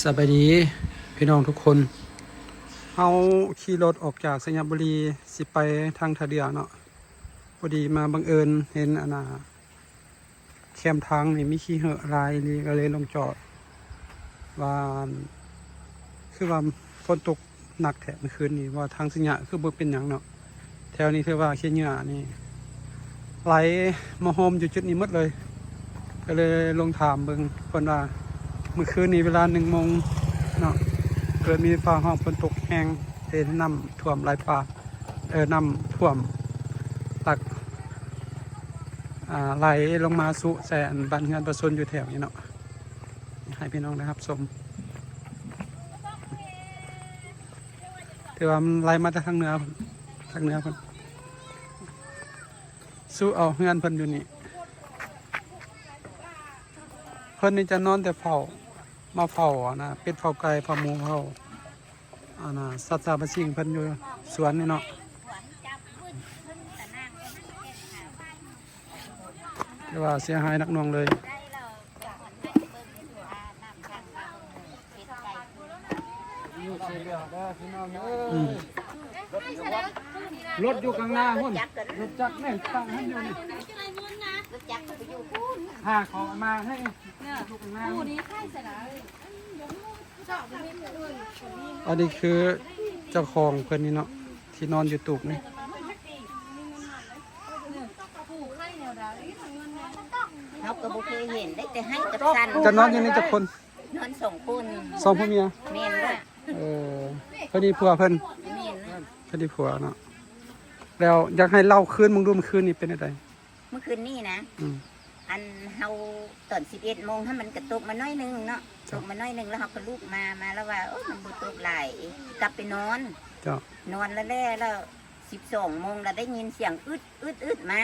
ສະບາຍດີພີ່ນ້ອງທຸກຄົນ. ເຮົາຂີ່ລົດອອກຈາກໄຊຍະບູລີ ຊິໄປທາງທ່າເດື່ອເນາະ. ພໍດີມາບັງເອີນເຫັນອັນນ່າ ແຄມທາງນີ້ມີຂີ້ເຫືອຫຼາຍອີ່ຫຼີ ກໍເລີຍລົງຈອດ ວ່າ ຄືວ່າຝົນຕົກ ໜັກແທ້ມື້ຄືນນີ້ ວ່າທາງໄຊຍະຄືບໍ່ເປັນຫຍັງເນາະ. ແຖວນີ້ຖືວ່າຂີ້ເຫຍື້ອນີ້ໄຫຼມາໂຮມຢູ່ຈຸດນີ້ໝົດເລີຍ. ກໍເລີຍລົງຖາມເບິ່ງ ເພິ່ນວ່າມື້ຄືນນີ້ເວລາໜຶ່ງໂມງເນາະ ເກີດມີຟ້າຮ້ອງຝົນຕົກແຮງ ເຮັດໃຫ້ນ້ຳຖ້ວມໄຫຼປ່າ ເອີ ນ້ຳຖ້ວມຫຼັກ ອ່າ ໄຫຼລົງມາຊຸໃສ່ອັນບ້ານເຮືອນປະຊາຊົນຢູ່ແຖວນີ້ເນາະ ໃຫ້ພີ່ນ້ອງໄດ້ຮັບຊົມ. ຖືວ່າມັນໄຫຼມາແຕ່ທາງເໜືອ ທາງເໜືອເພິ່ນ ສູ່ເອົາເຮືອນເພິ່ນຢູ່ນີ້. ເພິ່ນນີ້ຈະນອນແຕ່ເຝົ້າ ມາເຝົ້າອັນນ່າ ເປັດເຝົ້າໄກ່ ເຝົ້າໝູ ເຝົ້າອັນນ່າ ສັດສາປະສິ່ງເພິ່ນຢູ່ສວນນີ້ເນາະ. ຖືວ່າເສຍຫາຍໜັກໜ່ວງເລີຍ. ອືມ ລົດຢູ່ຂ້າງໜ້າພຸ້ນ ລົດຈັກແມ່ນຕັ້ງຫັ້ນຢູ່ນີ້ ຮາເຂົາມາໃຫ້ ຢູ່ຂ້າງໜ້າ. ອັນນີ້ຄືເຈົ້າຂອງເພິ່ນນີ້ເນາະ ທີ່ນອນຢູ່ຕູບນີ້. ເຮົາກໍບໍ່ເຄີຍເຫັນ ໄດ້ແຕ່ໄຫ້ກັບສັນ. ຈະນອນຢູ່ນີ້ຈັກຄົນ? ນອນສອງຄົນ ສອງຜົວເມຍ. ແມ່ນລະ. ເອີ ເພິ່ນມີຜົວເພິ່ນ. ແມ່ນລະ. ເພິ່ນມີຜົວເນາະ. ແລ້ວຢາກໃຫ້ເລົ່າຄືນເບິ່ງດູ ມື້ຄືນນີ້ເປັນຈັ່ງໃດ? ມື້ຄືນນີ້ນະ? ອືມ. ອັນເຮົາຕອນສິບເອັດໂມງຫັ້ນ ມັນກະຕົກມາໜ້ອຍໜຶ່ງເນາະ. ຕົກມາໜ້ອຍໜຶ່ງ ແລ້ວເຮົາກໍລຸກມາ ມາແລ້ວວ່າ ໂອ້ ມັນບໍ່ຕົກຫຼາຍ ກັບໄປນອນ. ເຈົ້າ. ນອນແລ້ວ ແລ້ວສິບສອງໂມງ ແລ້ວໄດ້ຍິນສຽງອຶດ ອຶດ ອຶດມາ.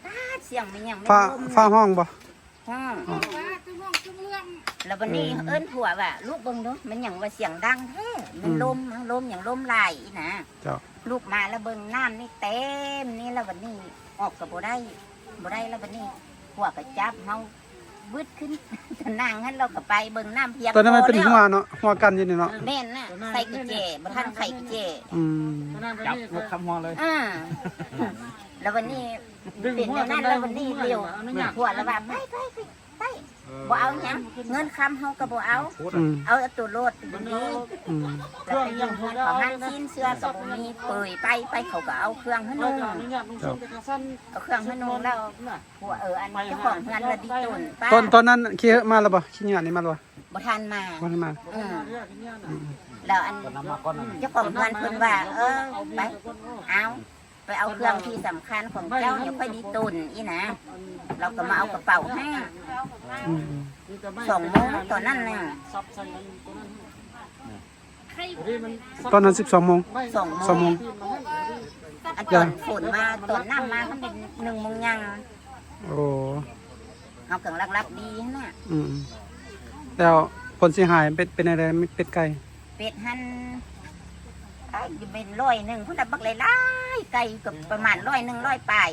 ປາດ ສຽງແມ່ນຫຍັງ? ຟ້າ ຟ້າຮ້ອງບໍ່? ຮ້ອງ. ແລ້ວບັດນີ້ ອືມ ເອີ້ນຜົວວ່າ ລຸກເບິ່ງດູ ແມ່ນຫຍັງວ່າສຽງດັງແທ້? ແມ່ນ ອືມ ລົມ ລົມຫຍັງ ລົມຫຼາຍອີ່ນະ. ເຈົ້າ. ລຸກມາແລ້ວເບິ່ງນ້ຳນີ້ເຕັມນີ້ ແລ້ວບັດນີ້ອອກກໍບໍ່ໄດ້ ບໍ່ໄດ້ ແລ້ວບັດນີ້ຜົວກໍຈັບເຮົາ ວືດຂຶ້ນຕາໜ່າງຫັ້ນ ເຮົາກໍໄປເບິ່ງນ້ຳພຽງ. ຕອນນັ້ນມັນເປັນຮົ້ວເນາະ ຮົ້ວກັ້ນຢູ່ນີ້ເນາະ. ແມ່ນນະ ໃສ່ກຸນແຈ ບໍ່ທັນໄຂກຸນແຈ. ອືມ. ຈັບຫົວຄ້ຳຫົວເລີຍ. ອ່າ ແລ້ວບັດນີ້ ເປັນແນວນັ້ນແລ້ວ ບັດນີ້ຫຼຽວ ຜົວລະວ່າ ໄປ ໄປ ໄປ ໄປ ບໍ່ເອົາຫຍັງ ເງິນຄຳເຮົາກໍບໍ່ເອົາ. ອືມ. ເອົາແຕ່ໂຕໂລດດີ. ອືມ. ແລ້ວໄປຢູ່ເຮືອນເຂົາຫັ້ນ ຊີ້ນເຊື່ອກໍບໍ່ມີ ເປີຍໄປ ໄປ ເຂົາກໍເອົາເຄື່ອງໃຫ້ນຸ່ງ. ເຈົ້າ. ເອົາເຄື່ອງໃຫ້ນຸ່ງແລ້ວ ຜົວ ເອີ ອັນເຈົ້າຂອງເຮືອນລະດີຕົນ ຕອນ ຕອນນັ້ນຂີ້ເຫືອມາແລ້ວບໍ່? ຂີ້ເຫຍື້ອນີ້ມາແລ້ວບໍ່? ບໍ່ທັນມາ. ບໍ່ທັນມາ. ອືມ. ອືມ. ແລ້ວອັນເຈົ້າຂອງເຮືອນເພິ່ນວ່າ ເອີ ໄປ ເອົາ ໄປເອົາເຄື່ອງທີ່ສຳຄັນຂອງເຈົ້າ ດຽວຂ້ອຍດີຕົນອີ່ນະ. ລາວກໍມາເອົາກະເປົາໃຫ້. ອືມ. ສອງໂມງຕອນນັ້ນນະ. ຕອນນັ້ນສິບສອງໂມງ. ສອງໂມງ. ສອງໂມງ. ອັນຕອນຝົນມາ ຕອນນ້ຳມາ ມັນເປັນໜຶ່ງໂມງຍັງ. ໂອ້. ເຮົາກໍຫຼັບໆດີຫັ້ນນະ. ອືມ. ແລ້ວຜົນເສຍຫາຍເປັນ ເປັນແນວໃດ? ເປັດໄກ່. ເປັດຫັ້ນ ເອີ ຢູ່ເປັນຮ້ອຍໜຶ່ງພຸ້ນລະ ບັກຫຼາຍໆ ໄກ່ກໍປະມານຮ້ອຍໜຶ່ງ ຮ້ອຍປາຍ.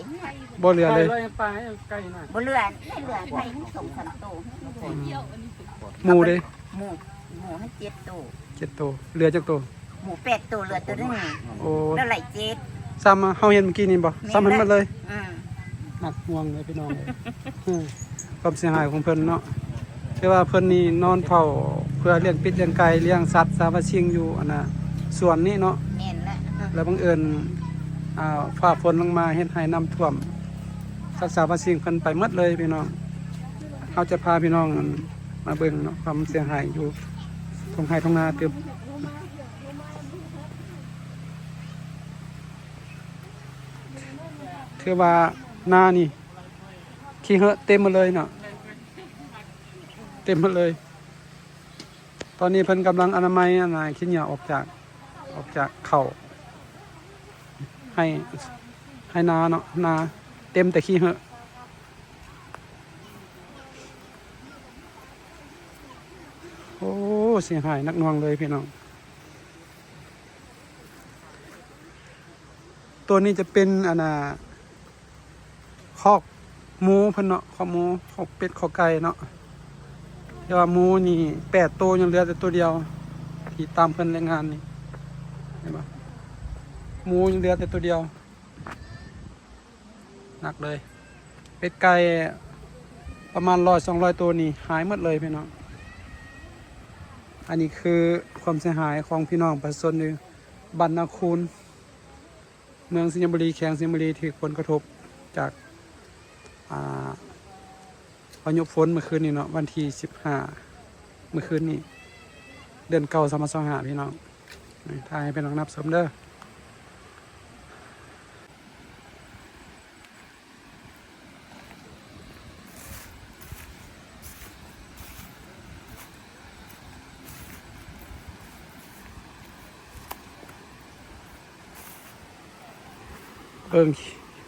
ບໍ່ເຫຼືອເລີຍ. ໄກ່ຮ້ອຍປາຍ ໄກ່ນະ ບໍ່ເຫຼືອ ໄດ້ເຫຼືອໄກ່ສອງສາມໂຕ. ອືມ. ໝູເດ້? ໝູ ໝູຫັ້ນເຈັດໂຕ. ເຈັດໂຕ. ເຫຼືອຈັກໂຕ? ໝູແປດໂຕ ເຫຼືອໂຕໜຶ່ງ. ໂອ້. ແລ້ວໄຫຼເຈັດ. ຊ້ຳເຮົາເຫັນມື້ກີ້ນີ້ບໍ່? ແມ່ນ. ຊ້ຳຫັ້ນໝົດເລີຍ. ອືມ. ໜັກໜ່ວງເລີຍພີ່ນ້ອງເອີຍ ຄວາມເສຍຫາຍຂອງເພິ່ນເນາະ. ແຕ່ວ່າເພິ່ນນີ້ນອນເຝົ້າເພື່ອລ້ຽງເປັດລ້ຽງໄກ່ ລ້ຽງສັດສາວາສິ່ງຢູ່ອັນນ່າ ສວນນີ້ເນາະ. ແມ່ນແຫຼະ. ແລ້ວບັງເອີນ ອ່າ ຟ້າຝົນລົງມາເຮັດໃຫ້ນ້ຳຖ້ວມ ສັດສາວາສິ່ງເພິ່ນໄປໝົດເລີຍພີ່ນ້ອງ. ເຮົາຈະພາພີ່ນ້ອງ ອັນ ມາເບິ່ງເນາະ ຄວາມເສຍຫາຍຢູ່ທົ່ງໄຮ່ທົ່ງນາຕື່ມ. ຄືວ່ານານີ້ ຂີ້ເຫືອເຕັມໝົດເລີຍເນາະ ເຕັມໝົດເລີຍ. ຕອນນີ້ເພິ່ນກຳລັງອະນາໄມ ອັນນ່າ ຂີ້ເຫຍື້ອອອກຈາກ ອອກຈາກເຂົ້າໄຮ່ ໄຮ່ນາເນາະ ນາເຕັມແຕ່ຂີ້ເຫືອ. ໂອ້ ເສຍຫາຍໜັກໜ່ວງເລີຍພີ່ນ້ອງ. ຕົວນີ້ຈະເປັນ ອັນນ່າ ຄອກໝູເພິ່ນເນາະ ຄອກໝູ ຄອກເປັດ ຄອກໄກ່ເນາະ. ແຕ່ວ່າໝູນີ້ແປດໂຕ ຍັງເຫຼືອແຕ່ໂຕດຽວ ທີ່ຕາມເພິ່ນລາຍງານນີ້ ເຫັນບໍ່? ໝູຍັງເຫຼືອແຕ່ໂຕດຽວ ໜັກເລີຍ. ເປັດໄກ່ປະມານຮ້ອຍສອງຮ້ອຍໂຕນີ້ຫາຍໝົດເລີຍພີ່ນ້ອງ. ອັນນີ້ຄືຄວາມເສຍຫາຍຂອງພີ່ນ້ອງປະຊາຊົນຢູ່ບ້ານນາຄູນ ເມືອງໄຊຍະບູລີ ແຂວງໄຊຍະບູລີ ຖືກຜົນກະທົບຈາກ ອ່າ ພາຍຸຝົນມື້ຄືນນີ້ເນາະ ວັນທີສິບຫ້າ ມື້ຄືນນີ້ ເດືອນເກົ້າ ສອງພັນຊາວຫ້າ ພີ່ນ້ອງ. ນີ້ ຖ່າຍໃຫ້ພີ່ນ້ອງຮັບຊົມເດີ້. ເບິ່ງ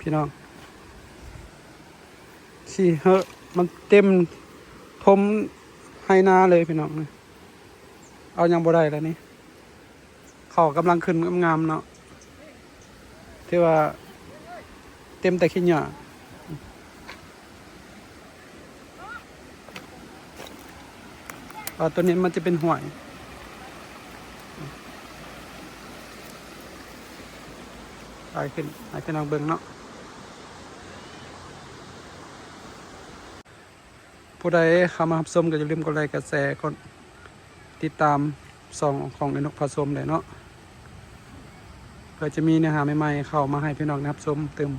ພີ່ນ້ອງ ຂີ້ເຫືອມັນເຕັມຖົມໄຮ່ນາເລີຍພີ່ນ້ອງ ເອົາຫຍັງບໍ່ໄດ້ແລ້ວນີ້. ເຂົ້າກຳລັງຂຶ້ນງາມໆເນາະ ຖືວ່າເຕັມແຕ່ຂີ້ຫຍ້າ. ອ່າ ຕົວນີ້ມັນຈະເປັນຫ້ວຍ ຖ່າຍຂຶ້ນໃຫ້ພີ່ນ້ອງເບິ່ງເນາະ. ຜູ້ໃດເຂົ້າມາຮັບຊົມກໍຢ່າລືມກົດໄລກ໌ ກົດແຊ ກົດຕິດຕາມຊ່ອງຂອງໄອ້ນົກພາຊົມໄດ້ເນາະ ເພື່ອຈະມີເນື້ອຫາໃໝ່ໆເຂົ້າມາໃຫ້ພີ່ນ້ອງໄດ້ຮັບຊົມຕື່ມ.